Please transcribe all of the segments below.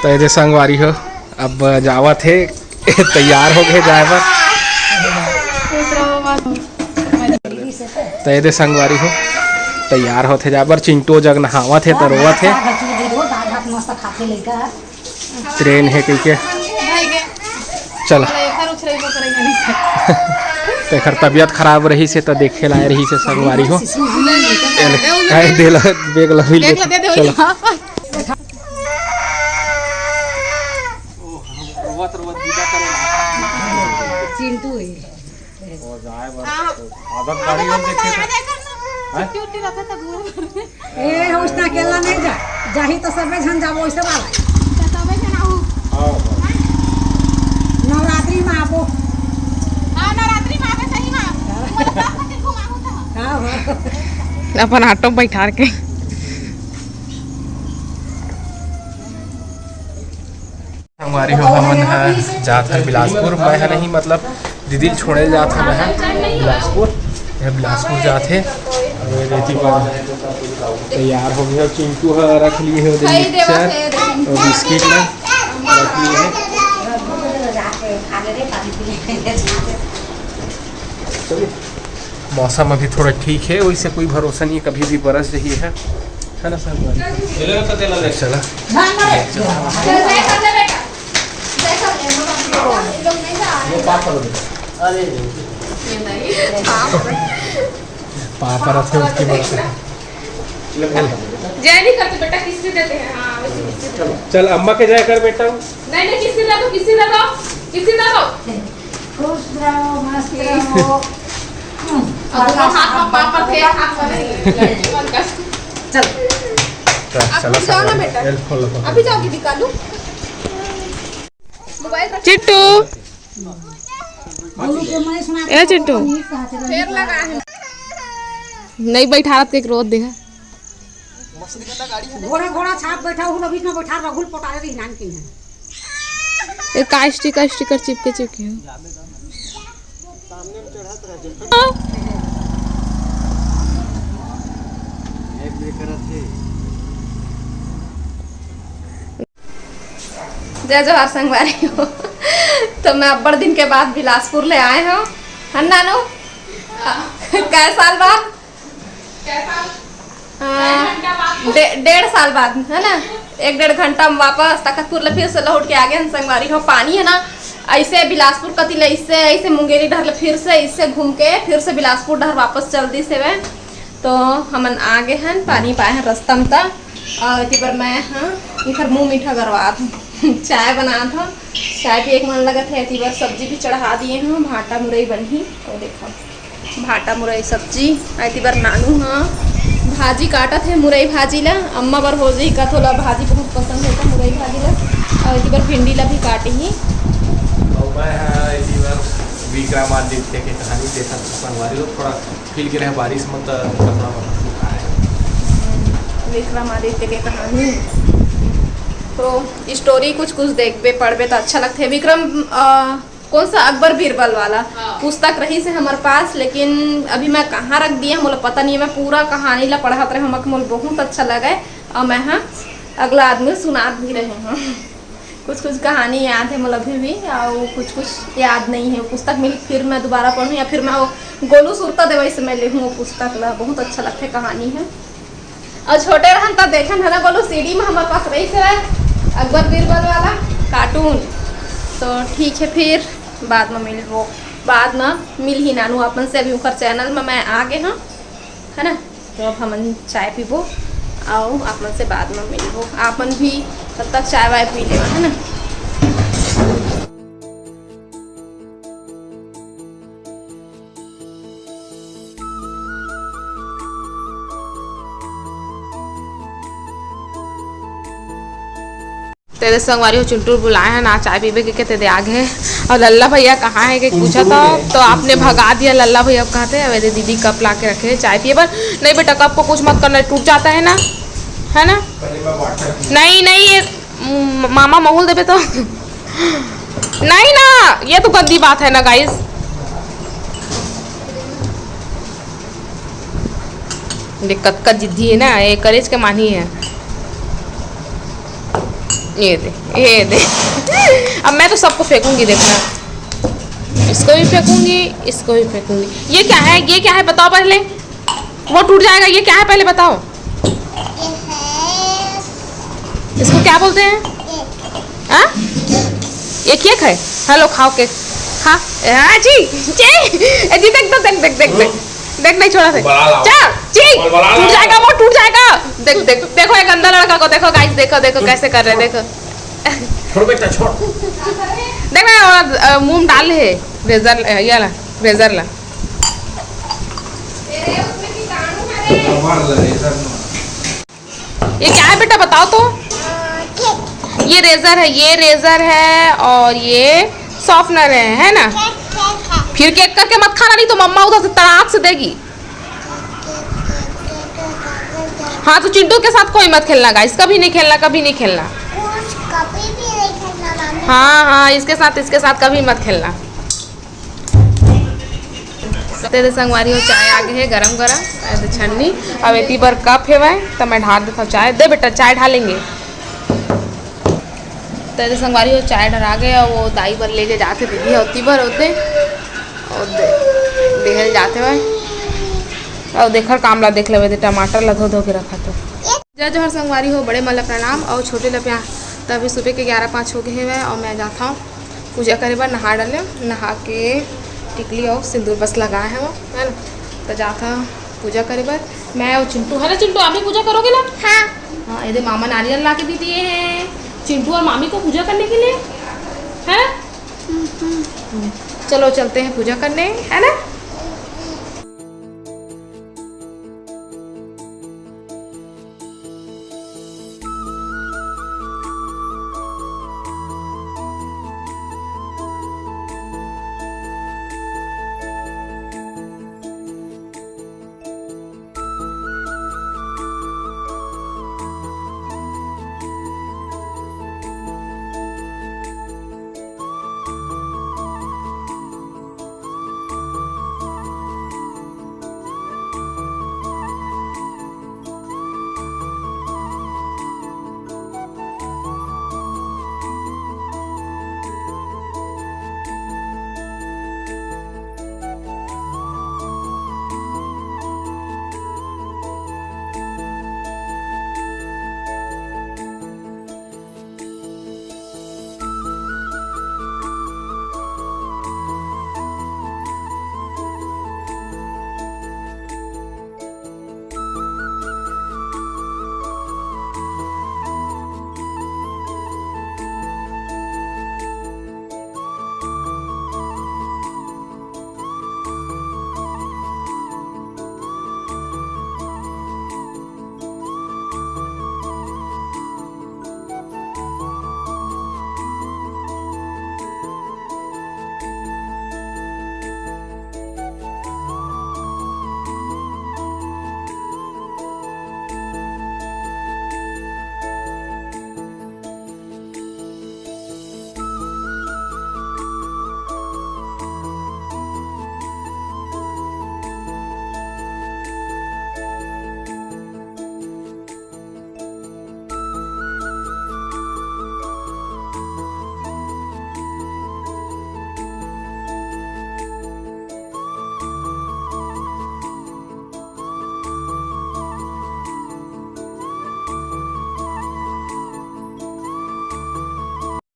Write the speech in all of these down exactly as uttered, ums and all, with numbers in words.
तो ये दे संगवारी हो, अब जावत हे, तैयार हो गए जाए बर। तो ये दे संगवारी हो, तैयार होथे जाए बर। चिंटू जग नहावत हे, तो रोवत हे। दाल भात मस्त खाथे लइका। ट्रेन हे कहिके। चला। तेखर तबियत खराब रहिसे, तो देखे ला आए रहिसे संगवारी हो। एल, काय देला, बेग ला मिल बेग ला दे दे, चला। चिंटू हे। आदत गाड़ी में देखे तो। हैं? ए, उसने अकेला नहीं जा, जाही तो सबे झन जाबो, वैसे वाला। तो सबे झन आऊ। हाँ, हाँ। नवरात्रि में आबो। हाँ, नवरात्रि में आबे सही में। हाँ, हाँ। अपन ऑटो में बैठार के। संगवारी हो, हमन ह जात हन बिलासपुर। मैं ह नहीं, मतलब दीदी ल छोड़े जात हन मैं ह बिलासपुर। यह बिलासपुर जात हे। अउ ये रेती पर तैयार हो गए। चिंटू ह रख लिए हे ओदे मिक्सचर अउ बिस्किट ला रख लिए हे। मौसम अभी थोड़ा ठीक है, वैसे कोई भरोसा नहीं, कभी भी बरस रही है, है ना संगवारी? चला। पापा रखे उसकी बात है। जय नहीं करते बेटा, किससे देते हैं? हाँ, वैसे किससे देते हैं? चल, अम्मा के जय कर बेटा। नहीं, नहीं, किससे दे दो, किससे दे दो, किससे दे दो। खुश रहो, मस्त रहो। अब वो हाथ में पापा थे, हाथ में नहीं। चल। चल, अब चला तुम जाओ ना संगवारी। बेटा। एल खोल लो। अभी जाओगी निकालू। मोबाइल रख। चिट्टू। ए चिट्टू। फेर लगा है। नहीं बैठारत के रोत दे है। घोड़ा घोड़ा छाप बैठा हूँ, बीच में बैठा रघुल पोटारे रही नान की है। ये का स्टिकर, स्टिकर चिपके चिपके हो। जय जोहार संगवारी हो। तो मैं अब्बड़ दिन के बाद बिलासपुर ले आए हूँ, है ना नानू? कै साल बाद? हाँ, डे-, डेढ़ साल बाद, है ना, एक डेढ़ घंटा में वापस तखतपुर ले फिर से लौट के आ गए हैं संगवारी हो। पानी है ना, ऐसे बिलासपुर कती ले, ऐसे, ऐसे मुंगेली डहर ले फिर से, इससे घूम के फिर से बिलासपुर डहर वापस चल दी से। तो हमन आ गए हैं, पानी पाए हैं रास्ता में ता। और एती बर मैं, हाँ, इखर मुंह मीठा करवात हूँ। चाय बनात हूँ, चाय पिए के मन लगत है। एती बर सब्जी भी चढ़ा दिए हूँ, भाटा मुरई बनही। तो देखो, भाटा मुरई सब्जी। एती बर नानू ह भाजी काटत हे, मुरई भाजी ला। अम्मा बर हो जाही कथो ला, भाजी बहुत पसंद हे त मुरई भाजी ला। और एती बर भिंडी ला भी काटही। और मैं ह एती बर विक्रमादित्य के कहानी देखत संगवारी लोग, थोड़ा फील के रहे बारिश में त कपड़ा वपड़ा सुखाए। विक्रमादित्य के कहानी तो स्टोरी कुछ कुछ देखबे पढ़बे त अच्छा लगथे। विक्रम, अ, कौन सा अकबर बीरबल वाला हाँ। पुस्तक रहिसे हमर पास, लेकिन अभी मैं कहाँ रख दिए मोला पता नहीं है। मैं पूरा कहानी ला पढ़त रहे हूँ, मोला बहुत अच्छा लगे और मैं हाँ अगला आदमी सुनात भी रहे हूँ। कुछ कुछ कहानी याद है मोला अभी भी, और कुछ कुछ याद नहीं है। पुस्तक मिली फिर मैं दोबारा पढ़ूँ या फिर मैं वो गोलू सुरता देवई से मैं लेहूँ वो पुस्तक ला, बहुत अच्छा लगथे कहानी है। अउ छोटे रहन त देखन है ना, बोलो सीडी में हमारे पास रही से अकबर बीरबल वाला कार्टून। तो ठीक है, फिर बाद में मिलबो, बाद में मिलही नानू अपन से। अभी ओकर चैनल में मैं आ गए हूँ, है ना। तो अब हमन चाय पीबो, आओ अपन से बाद में मिलबो। आपन भी तब तक चाय वाय पी लेवा, है ना। तेरे संगवारी हो, चुंटू बुलाए हैं ना चाय पीबे के, के तेरे आगे है। और लल्ला भैया कहाँ है के पूछा था, तो आपने भगा दिया लल्ला भैया को। कहते हैं, "अबे दे दीदी, कप ला के रखे हैं चाय पिए बर।" "नहीं बेटा, कप को कुछ मत करना, टूट जाता है ना, है ना?" नहीं, नहीं, ये म-, मामा माहौल देबे तो। नहीं ना, ये तो गंदी बात है ना गाइस। देख, कतका जिद्दी है ना, ये करेज के मानी है। ये दे, ये दे। अब मैं तो सबको फेंकूंगी, देखना। इसको भी फेंकूंगी, इसको भी फेंकूंगी। ये क्या है, ये क्या है, बताओ पहले। वो टूट जाएगा। ये क्या है, पहले बताओ। ये है इसको क्या बोलते हैं? केक। हाँ, ये केक है। हेलो, खाओ केक। हाँ। हाँ जी, जी। ए जी, देख, देख, देख, देख, देख, देख। देख, नहीं छोड़ा थे। बड़ा लाओ। चल, जी। बड़ा लाओ। टूट जाएगा वो, टूट जाएगा। देख, देख, देखो ये गंदा लड़का को, देखो गाइस, देखो, देखो कैसे कर रहे हैं, देखो। छोड़ बेटा, छोड़। देख ना, वो, अ, मुंह में डाल है रेजर, अ, ये ला, रेजर ला। मार ले, रेजर मार। ये क्या है बेटा, बताओ तो। ये रेजर है, ये रेजर है और ये सॉफ्टनर है, है ना? फिर केक करके मत खाना, नहीं तो मम्मा उधर से तड़ाक से देगी। हाँ, तो चिंटू के साथ कोई मत खेलना गाइस, कभी नहीं खेलना, कभी नहीं खेलना। कभी भी नहीं खेलना, मम्मी। हाँ, हाँ, इसके साथ, इसके साथ कभी मत खेलना। तेरे संगवारी हो, चाय आ गई है गरम गरम, ऐसे छन्नी। अब एती बर कप हेवय, त मैं ढार देथव चाय। दे बेटा, चाय ढालेंगे। तेरे संगवारी हो, चाय ढरा गए, और वो दाई बर लेके जाते दीदी होती बर होते, और दे, देहल जाते भाई। और देखर काम ला देख लेवे दे, टमाटर ला धो धो के रखा तो। जय जोहार संगवारी हो, बड़े मन ला प्रणाम और छोटे ला प्यार। त अभी सुबह के ग्यारह पाँच हो गए हवय और मैं जात हव पूजा करे बर, नहा डाले, नहा के टिकली और सिंदूर बस लगाए हव, है ना। त जात हव पूजा करे बर। मैं और चिंटू, है ना चिंटू, आप भी पूजा करोगे ना? हाँ। हाँ, ये दे मामा नारियल ला के भी दिए हैं चिंटू और मामी को पूजा करने के लिए, है ना? हम्म। चलो चलते हैं पूजा करने, है ना?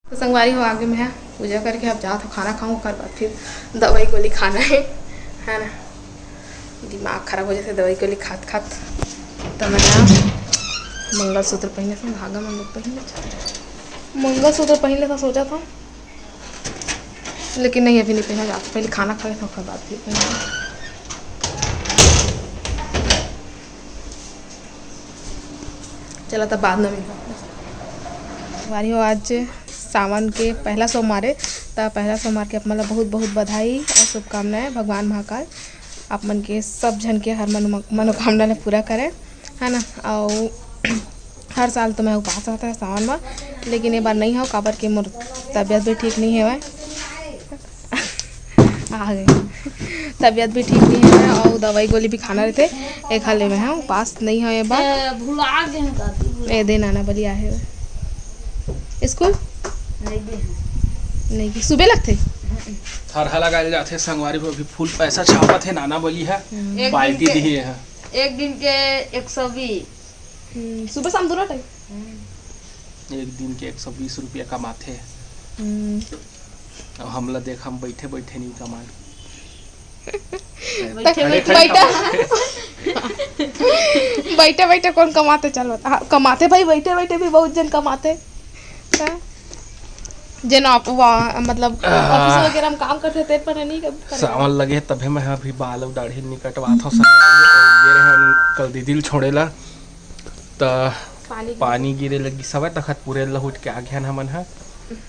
तो संगवारी हो, आगे मैं पूजा करके अब जात हो खाना खाऊं, ओकर बाद फिर दवाई गोली खाना है, है ना। दिमाग खराब हो जाते दवाई गोली खात खात। तो मैं ना मंगलसूत्र पहने थे, धागा मंगल पहने थे, मंगलसूत्र पहने था, सोचा था, लेकिन नहीं, अभी नहीं पहना जाता, पहले खाना खा लेता, ओकर बाद फिर पहना। चला, तब बाद में मिलता। संगवारी हो, आज सावन के पहला सोमवार है, त पहला सोमवार के आप मन ला बहुत बहुत बधाई और शुभकामनाएं। भगवान महाकाल आप मन के सब झन के हर मनो-, मनोकामना ला पूरा करे, है ना। और हर साल तो मैं उपास रहता है सावन में, लेकिन ये बार नहीं हो, काबर के मोर तबीयत भी ठीक नहीं है। आ गए। तबीयत भी ठीक नहीं है और दवाई गोली भी खाना रहते। एक हाल में है, उपास नहीं हो ये बार। ए, भुला गए हैं दादी, भुला। ए, दे नाना बलि आहे। स्कूल नहीं गे हन। नहीं गे, सुबह लगथे। हम्म। थरहा लगाए जाथे संगवारी हो, अभी फुल पैसा छापत हे, नाना बली हे, हम्म। एक दिन पार्टी के, दिही हे। एक दिन के एक सौ बीस। हम्म, सुबह शाम दोनों टाइम। हम्म। एक दिन के एक सौ बीस रुपया कमाथे। हम्म। अब हमला देख, हम बैठे बैठे नहीं कमान। बैठे बैठे बैठा। बैठे बैठे कौन कमाथे? चल बता। हाँ, कमाथे भाई, बैठे बैठे भी बहुत जन कमाथे। हाँ। जेन आप, वा-, मतलब, आह। ऑफिस वगैरह में काम करथे, ते पर नहीं कभी करे। सावन लगे, तभे मैं अभी बाल अउ दाढ़ी नहीं कटवात हूँ, संगवारी हो। ये रहे, कल दीदी ल छोड़े ला, त पानी गिरे। पानी गिरे लगी सवय, तखत पूरे लहुट के आ गया हमन ह।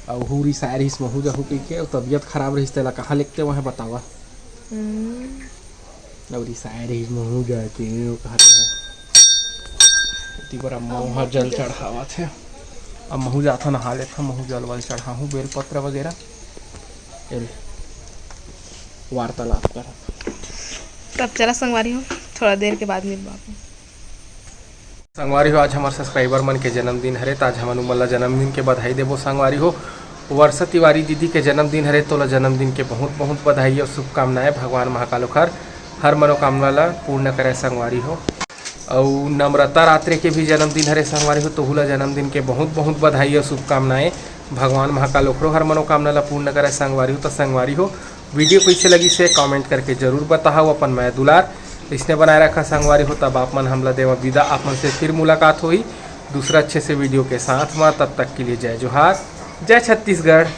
अउ हूरी सायर हिस महू जाहू कहिके, अउ तबियत खराब रहिस, तेला कहाँ लेगते वह बतावा। हम्म। अउ रिसाए रहिस महू जाके, वो कहत रहे। इति बर अब महू ह जल चढ़ावत हे। अब महू जाथव, नहा लेथव, महू जल वल चढ़ाहूँ, बेलपत्र वगैरह। एल वार्तालाप करत। तब चला संगवारी हो, थोड़ा देर के बाद मिलबा आपन। संगवारी हो, आज हमर सब्सक्राइबर मन के जन्मदिन हरे, त आज हमन उमन ला जन्मदिन के बधाई देबो। संगवारी हो, वर्षा तिवारी दीदी के जन्मदिन हरे, तोला जन्मदिन के बहुत बहुत बधाई अउ शुभकामनाएं। भगवान महाकाल ओखर हर मनोकामना ला पूर्ण करे संगवारी हो। अउ नम्रता रात्रे के भी जन्मदिन हरे संगवारी हो, तोहू ला जन्मदिन के बहुत बहुत बधाई अउ शुभकामनाएं। भगवान महाकाल ओखरो हर मनोकामना ला पूर्ण करे संगवारी हो। त संगवारी हो, वीडियो कइसे लगिस हे कमेंट करके जरूर बताहव अपन मया दुलार इसने बनाए रखा संगवारी हो, तब आप मन हमला देवा विदा। आप मन से फिर मुलाकात होही दूसरा अच्छे से वीडियो के साथ मा। तब तक के लिए जय जोहार, जय छत्तीसगढ़।